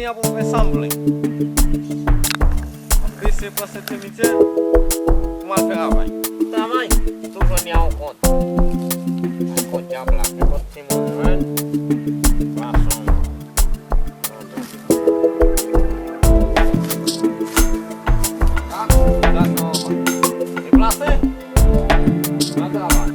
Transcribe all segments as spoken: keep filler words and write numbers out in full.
Pou m fè sa m vle. M deside pran Sent Simitye pou m al fè travay. Travay? Ou tou jwenn yon kont. Ay, kont djab la, nenpòt timoun jwenn. Fason. Deplase. Nan travay.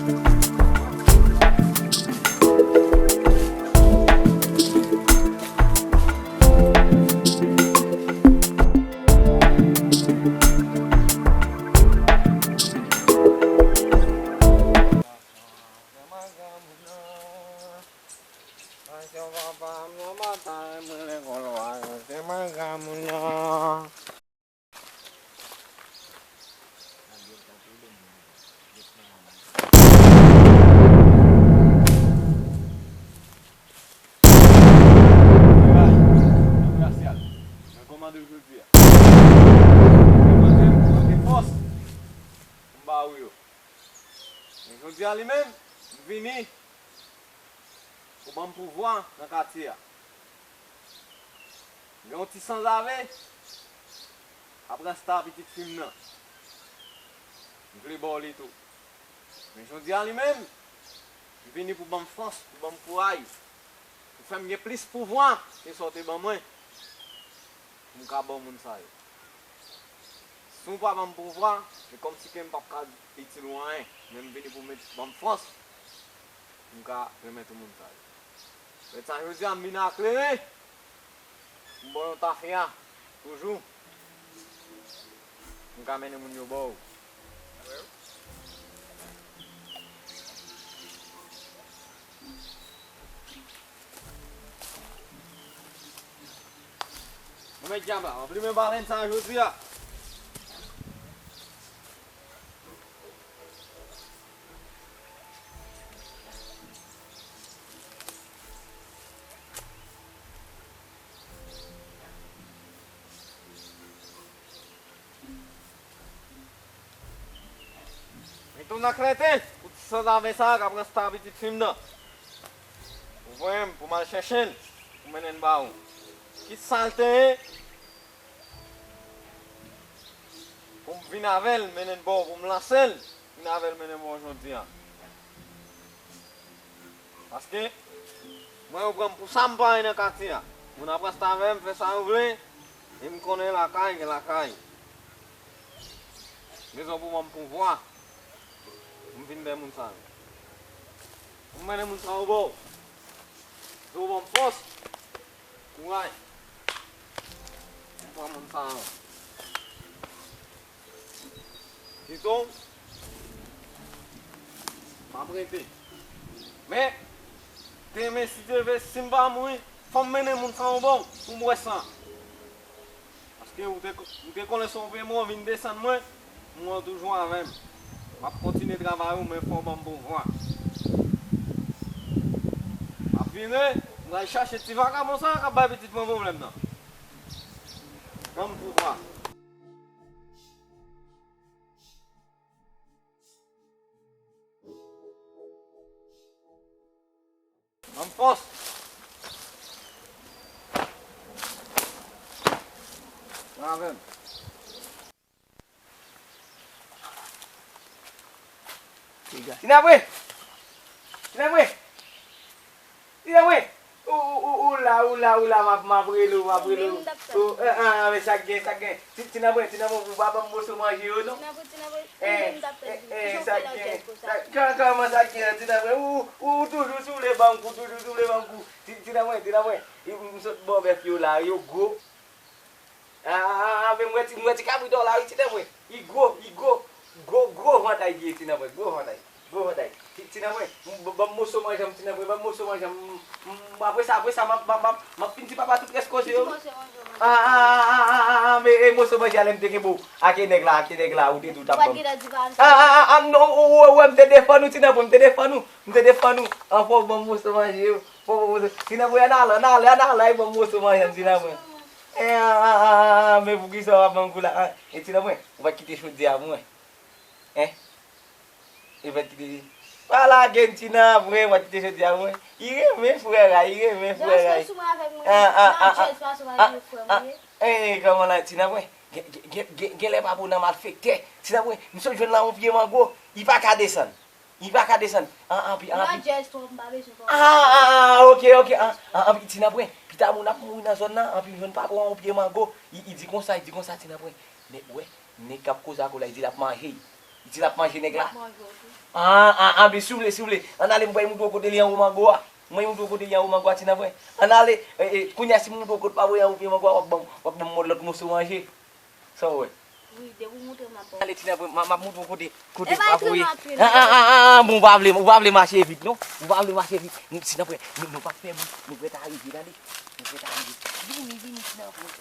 Mwen kòmande w jodi a. Mwen mande fòs pou m ba ou yo. Men jodi a li menm, m vini pou ban m pouvwa nan katye a. Gen yon ti sanzave ap rasta pitit fi m nan. M vle ba w li tou. Men jodi a li menm, m vini pou ban m fòs, pou ban m kouraj, pou fè m gen plis pouvwa ke sa w te ban mwen, pou m ka ba w moun sa yo. Si w pa ban m pouvwa, se kòmsi ke m p ap ka itil ou anyen. Men m vini pou met, ban m fòs, pou m ka remèt ou moun sa yo. Mèt sa jodi a, m vin ak kleren. M ba w yon tafya, toujou. M ka mennen moun yo ba w. Mwen met djab la, m ap limen balèn sa jodi a. Mete w nan klète pou ti sanzave sa a k ap rasta pitit fi m nan. Ou voye m pou m al chèche l, pou mennen l ba ou. Kit sa l te ye, pou m vin avè l, mennen l ba w, pou m lanse l, vin avè l, mennen l ba w jodi a. Paske, mwen yo pran m pou sa m pa ye nan katye a. Moun ap rasta avè m, fè sa yo vle, e m konnen lakay gen lakay. Bezwen pou ban m pouvwa, pou m vin dèyè moun sa yo. Pou m mennen moun sa yo ba w. Di w ban m fòs, kouraj. Pou m pran moun sa yo. Piton, m ap rete. Men, demen, si Dye vle, si m pa mouri, fò m mennen moun sa yo ba w, pou m wè san. Paske ou te, ou te konnen se yon vye mò, vin desann mwen, mò an toujou avè m. M ap kontinye travay ou, men fò w ban m pouvwa. M ap vire, m pral chache ti vagabon sa a k ap bay pitit mwen pwoblèm nan. Ban m pouvwa. Ban m fòs. Vin avè m. Tinabwe! Tinabwe! Tinabwe! Ou, ou, ou, ou la, ou la, ou la, m ap, m ap rele w, m ap rele w. Ou, ah, ah, ah, men sa k gen, sa k gen. Ti, Tinabwe, Tinabwe, ou pa ban m moso manje yo, non? Tinabwe, Tinabwe, eh, eh, eh, sa k gen. Sa, kò-, kòman sa k gen, Tinabwe? Ou, ou, ou toujou sou le ban kou, toujou sou le ban kou. Ti, Tinabwe, Tinabwe, m, m sot ba w bèf yo la, yo gwo. Ah, ah, ah, ah, men m wè ti, m wè ti kabrit an la, wi, Tinabwe. Li gwo, li gwo. Gwo, gwo vantay li ye, Tinabwe, gwo vantay. Gwo vantay. Ti, Tinabwe, m, ban m moso manje m, Tinabwe, ban m moso manje m. M, m, apre sa, apre sa, m ap, m ap, m ap, m ap fin di papa tout rès koze yo. Ah, ah, ah, men, e moso manje a lè m te kenbe w ak e nèg la, ak e nèg la, ou te di w t ap ban m. Ah, ah, ah, ah, non, ou, ou, ou, ou, m te defann ou, Tinabwe, m te defann ou. M te defann ou. Anfò, ban m moso manje yo. Bon, bon, bon, Tinabwe, ann ale, ann ale, ann ale, ay, ban m moso manje m, Tinabwe. Eh, ah, ah, ah, ah, men poukisa w ap ban m kou la? Ah, e Tinabwe, ou pa t kite chodyè a pou mwen? Hein? E pa t kite, Pa lage m, Tinapwen, w ap kite jodi a, mwen. Li renmen frè Ray, li renmen frè Ray. Jazz pa sou mwen avèk mwen. Ah, ah, ah, Jazz pa sou mwen avèk frè mwen. Eh, kòman la, Tinapwen? Gen, gen, gen, gen, genlè pa bon nan malfektè. Tinapwen, m sot jwenn la yon pye mango. Li pa ka desann. Li pa ka desann. Ah, anpi, anpi. Jazz twòp, m pa bezwen twòp. Ah, ah, ah, ok, ok. Ah, ah, anpi, Tinapwen. Pita moun ap mouri nan zòn nan. Anpi, m jwenn pa bon yon pye mango. Li, li di konsa, li di konsa, Tinapwen. Nèg, wè, nèg k ap koze ak ou la, li di l ap manje. Li di l ap manje nèg la. L ap manje w tou. Ah, ah, ah, men si w vle, si w vle. Ann ale, m pral montre w kote li anwo mango a. Mwen montre w kote li anwo mango a, Tinapwen. Ann ale, eh, eh, kounye a si m montre w kote pa voye anwo pye mango a, w ap ban m, w ap ban m lòt moso manje. Sa w wè? Wi, depi w montre m ap ban w. Ale, Tinapwen, m, m ap montre w kote, kote pa voye. Ah, ah, ah, ah, ah, bon, ou pa vle, ou pa vle mache vit, non? Ou pa vle mache vit. Tinapwen, nou, nou p ap fè bri, nou prèt a rive, tande. Nou prèt a rive. Vini, vini, Tinapwen.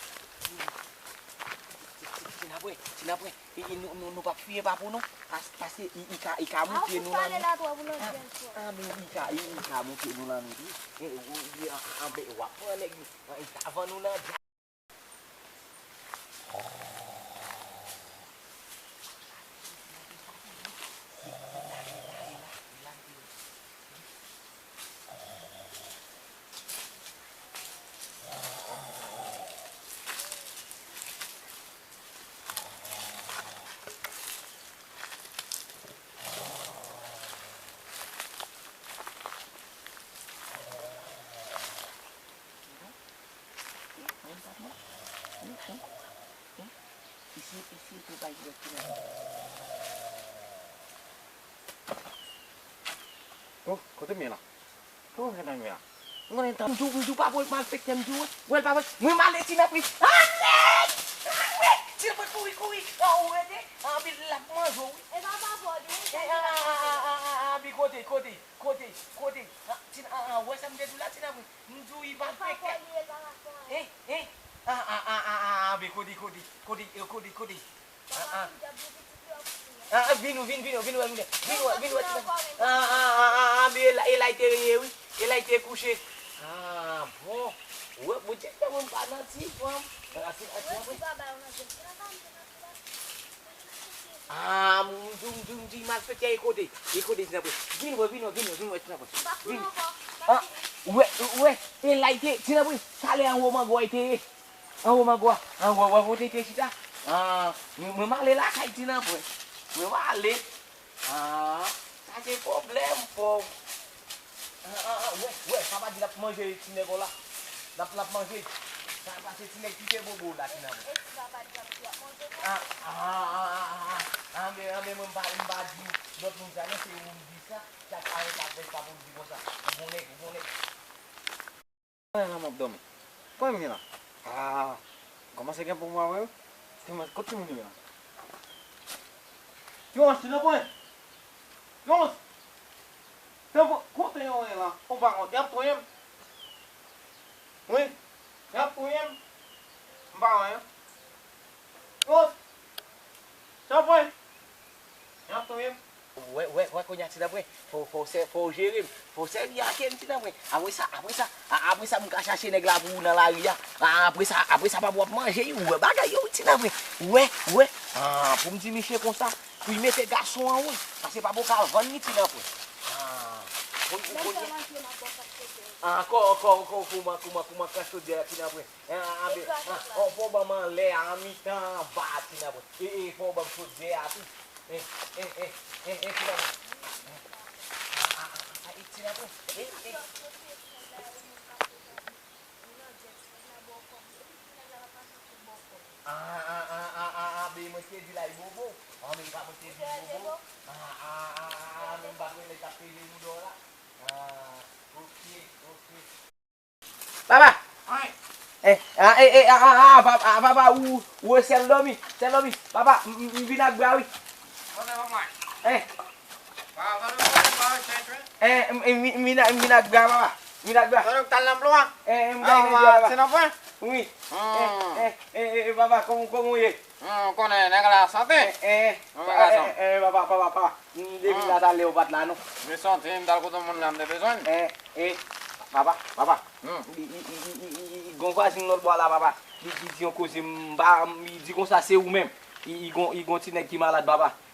Tinapwen, Tinapwen, e, e, nou, nou, nou p ap fiye pa pou non, pas-, paske i, i ka, i ka moute nou lannuit. Ah, ah, men i ka, i, i ka moute nou lannuit, wi. E, ou, e, an, an, ben, w ap pran nèg, i ka vann nou nan djab. Oh, kote m ye la? Kote m ye la? M konnen tan m di w, m di w pa pran malfektè, m di w, wè l pa pran. Mwen m ale, Tinapwen. Arèt! Arèt! Tinapwen, kouri, kouri! An, ou rete? An, bi l ap manje w, wi. E pa pa vòl, wi. E, a, a, a, a, a, a, bi kote, kote, kote, kote? A, Tina, a, a, wè sa m te di w la, Tinapwen? M di w li pa fèk. E, e, a, a, a, a, a, a, be kote, kote, kote, e, kote, kote? A, a. A, a, vin ou, vin, vin ou, vin ou, vin ou, vin ou, vin ou, vin ou, a, a, a, a, a, be e la, e la li te ye, wi, e la li te kouche. A, bon. Wè, Bondye fè mwen pa nan ti fanm. A, a, a, a, a, a. Ah, m di w, m di w, m di w, malfektè, e kote? E kote, Tinapwen? Vin wè, vin wè, vin wè, vin wè, Tinapwen. Vin. Ah, wè, wè, e la li te, Tinapwen, talè anwo mango a li te ye. Anwo mango a, anwo, wè, kote li te chita? Ah, mwen, mwen m ale lakay Tinapwen. Mwen m ale. Ah, sa se pwoblèm, pòv. Ah, ah, ah, wè, wè, papa di l ap manje ti nèg la. L ap, l ap manje. Sa, sa se ti nèg ki te bobo la, Tinapwen. E, e si papa di l ap, di l ap manje, non? Ah, ah, ah, ah, ah, ah, men, ah, men mwen m pa, m pa di lòt moun sa, non, se ou m di sa. Sa, sa, sa, sa, sa pou m di konsa. Ou bon nèg, ou bon nèg. Mwen la m ap dòmi. Kòman m ye la? Ah, kòmanse gen pou mwen, wi. Kòman, kot timoun yo ye la? Yo, Tinapwen! Yo, Tinapwen, kote yo ye la? Ou pa konn, y ap touye m? Wi, y ap touye m? M pa wè, non. Yo, Tinapwen! Y ap touye m. Wè, wè, wè, kounye a, Tinapwen, fò, fò w sè-, fò w jere m. Fò w sèvi ake m, Tinapwen. Apre sa, apre sa, a, apre sa, m ka chache nèg la pou ou nan lari a. A, apre sa, apre sa, papa w ap manje, ou wè bagay yo, wi, Tinapwen. Wè, wè. A, pou m di misye konsa, pou l mete gason an, wi. Paske papa w ka vann li, Tinapwen. A, pou, pou, pou, ankò, ankò, ankò, kouman, kouman, kouman, kras chodyè a, Tinapwen. Eh, ah, ah, be, ah, oh, fò w ban m anlè a, an mitan, anba a, Tinapwen. Eh, eh, fò w ban m chodyè a tou. Eh, eh, eh, eh, eh, Tinapwen. Eh, ah, ah, ah, ah, eh, Tinapwen. Eh, eh. Ah, ah, ah, ah, ah, ah, be, mwen te di l ay bobo. Ah, men pa mwen te di l bobo. Ah, ah, ah, ah, ah, men m pa t wè lè l t ap peze mouda w la. Ah, ok, ok. Papa! Wi. Eh, ah, eh, eh, ah, ah, ah, papa, ah, papa, ou, ou e sèl dòmi, sèl dòmi. Papa, m, m, m vin ak bra, wi. Kote papa? Eh. Papa, kote papa, papa, chèch, wi? Eh, m, m, m vin ak, m vin ak bra, papa. M vin ak bra. Kote ou t al nan blo a? Eh, eh, m gade nèg yo, papa. Tinapwen? Wi. Hmm. Eh, eh, eh, eh, eh, papa, kòman, kòman ou ye? Hmm, ou konnen, nèg la sante. Eh, eh, eh, papa, papa, papa. M te vin la talè, ou pa t la, non. M te soti, m t al kote yon moun la, m te bezwen l. Eh, eh, papa, papa. Hmm. I, i, gon vwazen lòt bò la, papa. Li, li di yon koze, m pa, m, li di konsa, se ou menm. I, i gon, i gon ti nèg ki malad, papa.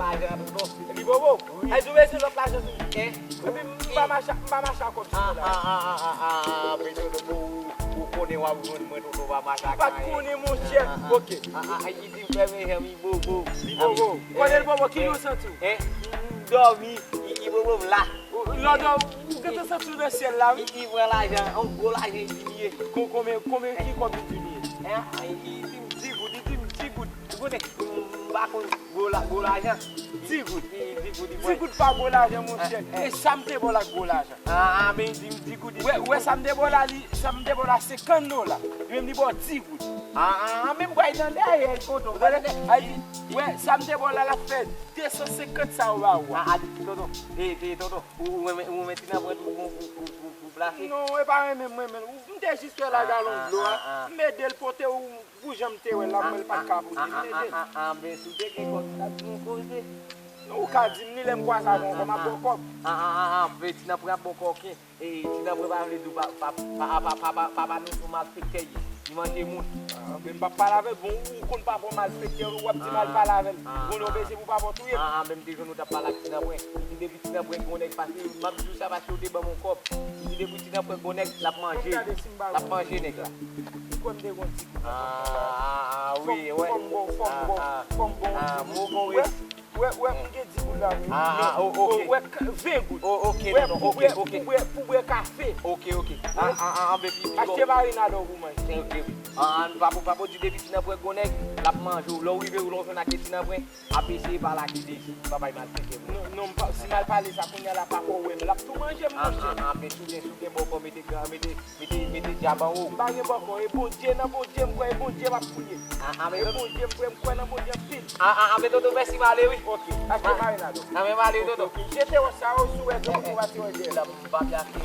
lajan an tonton. Epi bobo, ay tou bezwen lòt lajan tou. Epi m pa mache, m pa mache ak kòb sou mwen la. Ah, ah, ah, ah, ah, ah, bezwen lòt bobo. Ou konnen w ap jwenn mwen, tonton, pa mache ak anyen. M pa t konnen, monchè. Ah, ah, ah. Ok. Ah, ah, ah, li di m fèmen je m, li bobo. Li bobo. Konnen l bobo, ki jan w santi w? Hein? M dòmi, li, li bobo, m la. Lòdò, ou gentan santi w nan syèl la, wi. Li, li pran lajan, yon gwo lajan li di m ye. Kon-, konbyen, konbyen ki kòb li di m ye? Hein? Li di m di goud, li di m di goud. Ou konnen, m pa konn gwo la-, gwo lajan. Di goud. Di goud, di goud. Di goud pa gwo lajan, monchè. E sa m te ba w la gwo lajan. Ah, ah, men di, di goud. Wè, wè sa m te ba w la, li, sa m te ba w la senkant dola. Li menm li ba w di goud. Ah, ah, ah, men m pral nan dèyè, tonton. Wè, sa m te ba w la, l ap fè de san senkant sa yo ba ou a. Ah, ah, tonton. E, e, tonton. Ou, ou renmen, ou renmen ti nanpwen pou, pou, pou, pou, pou plase? Non, e pa renmen m renmen l. M te jis fè l a galon dlo a. M ede l pote ou. Pou jan m te wè l la, mwen, l pa t ka pote m ede. Ah, ah, ah, men si w te gen kòb, sa t gon koze. Non, ou ka di m li lè m kwaze avè w ankò, m ap ba w kòb. Ah, ah, ah, ah, men ti nanpwen ap ba w kòken. E, ti nanpwen pa vle di w pa, pa, papa nou se yon malfektè ye. Li manje moun. Ah, men m p ap pale avè l. Bon, ou konn papa w malfektè, w ap di m al pale avè l. Bon, lè w bezwen pou papa w touye m. Ah, ah, men m te jwenn ou t ap pale ak ti nanpwen. Li di depi ti nanpwen gon nèg pase, m ap di w sa paske w te ban m yon kòb. Li di depi ti nanpwen gon nèg, l ap manje. L ap manje nèg la. Ou kwè m te gon di goud nan pòch mwen la? Ah, ah, ah, wi, wè. Fò m ba w, fò m ba w, fò m ba w di goud. Wè, wè, wè, m gen di goud la, wi. Ah, ah, oh, ok. Wè, ven goud. Oh, ok, non, non, ok, ok. Pou bwè, pou bwè kafe. Ok, ok. Ah, ah, ah, ah, men pi, pi bon. Achte marinado pou manje. Ok, ok. Ah, ah, papa, papa di depi ti nanpwen gon nèg, l ap manje w. Lè w rive, lè w jwenn ak ti nanpwen, ap eseye pale ak li de papa y malfektè. Non, non, m pa, si m al pale sa kounye a la, papa w wè m, l ap tou manje m, monchè. Ah, ah, ah, men si w gen, si w gen bòkò, mete, mete, mete, mete dyab anwo w. M pa gen bòkò, e Bondye, nan Bondye m kwè, e Bondye m ap priye. Ah, ah, men e Bondye m kwè, m kwè nan Bondye anpil. Ah, ah, ah, men tonton, mèsi, m ale, wi. Ok, achte marinado. Ah, men m ale, tonton. Ok, ok. Jete wòch sa yo, si w wè, tonton, ou pa ti wè dèyè. M pa pyafe,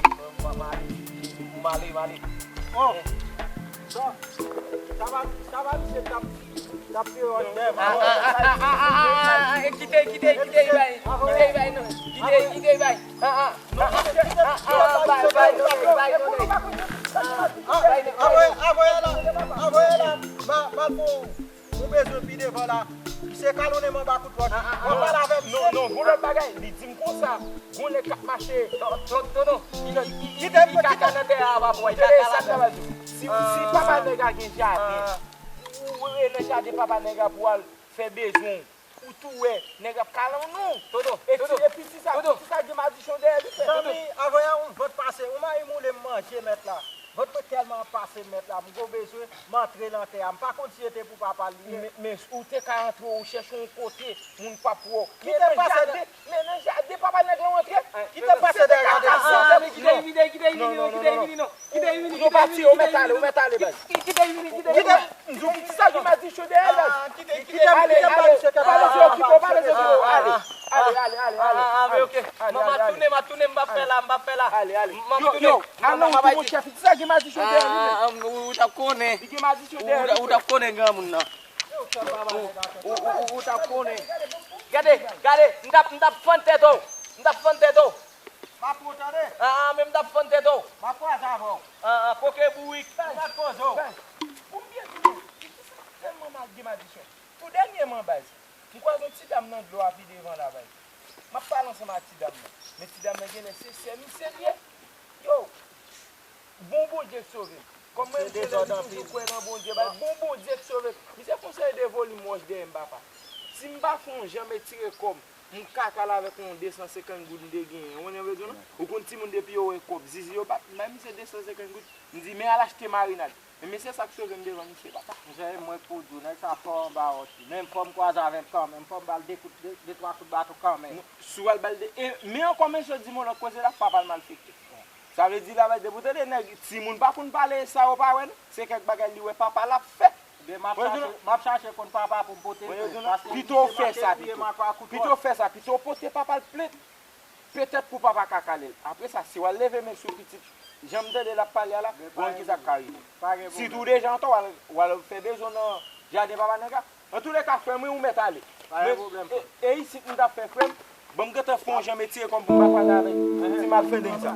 m ale, m ale. Oh. Sa, sa va, sa va, misye t ap, t ap fè wòch dèyè m. Ah, ah, ah, kite, kite, kite li bay. Kite li bay, non. Kite, kite li bay. Ah, ah. Non, misye, misye, misye, bay, bay, non, bay, non, bay. Ah, avoye la, avoye la. Ma, ma pou, pou bezwen pi devan la. Misye kalonnen m anba kout wòch. W ap pale avè m. Non, non, gon lòt bagay. Li di m konsa. Gon nèg k ap mache. Tonton, tonton. Kite m, kite m. Li kaka nan tè a, papa, li kaka ladan. Si, si papa nèg a gen jaden, ou rele nan jaden papa nèg a pou al fè bezwen w, ou tou wè, nèg ap kalann ou. Tonton, e ti, e piti sa, piti sa gen madichon dèyè li fè. Zanmi, avoye yon vant pase, yon mayi moule m manje mèt la. Vant mwen tèlman ap pase mèt la, m gon bezwen, m antre nan tè a. M pa konn si e te pou papa l li ye. Men, men ou te ka antre, ou chèche yon kote, moun p ap wè w. Kite m pase dèyè. Men nan jaden papa nèg lan w antre. Kite m pase dèyè jaden. Ah, ah, men kite li vini, kite li vini, non, kite li vini, non. Kite li vini, kite li vini, kite li vini, non. Kite li vini, kite li vini. Kite m, m di w piti sa ki madichon dèyè la. Kite, kite m, kite m ba misye kèk bagay. Pa lèze okipe w, pa lèze okipe w. Ale, ale, ale, ale. Ah, ah, men ok. M ap tounen, m ap tounen, m p ap fè la, m p ap fè la. Ale, ale. M ap tounen. Yo, yo, al nan wout ou, monchè, piti sa gen madichon dèyè li menm. Ah, ah, ou t ap konnen. Li gen madichon dèyè li. Ou t ap konnen granmoun nan. Ou, ou, ou, ou t ap konnen. Gade, gade, m t ap, m t ap fann tèt ou. M t ap fann tèt ou. M ap pran w tande. Ah, ah, men m t ap fann tèt ou. M ap kwaze avè w. Ah, ah, koke bourik. Ou mèt poze w. Pou m byen di nou, li di sa tèlman mal gen madichon. Tou dènyèman, baz, m kwaze yon ti dam nan dlo a pi devan la, baz. M ap pale ansanm ak ti dam nan. Men ti dam nan genlè se sè misye li ye. Yo, bon Bondye k sove m. Kòm mwen, m se nèg ki toujou kwè nan Bondye, bay bon Bondye k sove m. Misye fè yon seri de volim wòch dèyè m, papa. Si m pa fè yon jan m etire kò m, m kaka l avèk yon de san senkant goud m te genyen. Ou konnen vle di w non? Ou konn timoun depi yo wè kòb, zizi yo bat. M bay misye de san senkant goud. M di, men al achte marinad. Men mesye sa k sove m devan misye, papa. Mesye, e mwen k pou di w, nèg sa fò anba wòch li. Men fò m kwaze avè l kanmenm, fò m ba l de kout, de, de twa kout baton kanmenm. Si w al ba l de, e, men ankò mesye di m yon lòt koze la, papa l malfektè. Sa vle di la, depi w tande nèg, timoun pa konn pale sa yo pa wè non. Se kèk bagay li wè papa l ap fè. Ebyen, m ap chache, m ap chache konn papa pou m pote l plent. Pito w fè sa pito. Pito w fè sa, pito w pote papa l plent. Petèt pou papa ka kale l. Apre sa, si w al leve men sou pitit, jan m tande l ap pale a la, w konn kisa k ka rive. Sitou w deja antò, w al, w al fè bezwen w nan jaden papa nèg la. Antouleka, frè m, wi, ou mèt ale. Men, e, e isit m t ap fè, frè m. Ban m gentan fè yon jan m etire kò m pou m pa kwaze avèk ti malfendeng sa.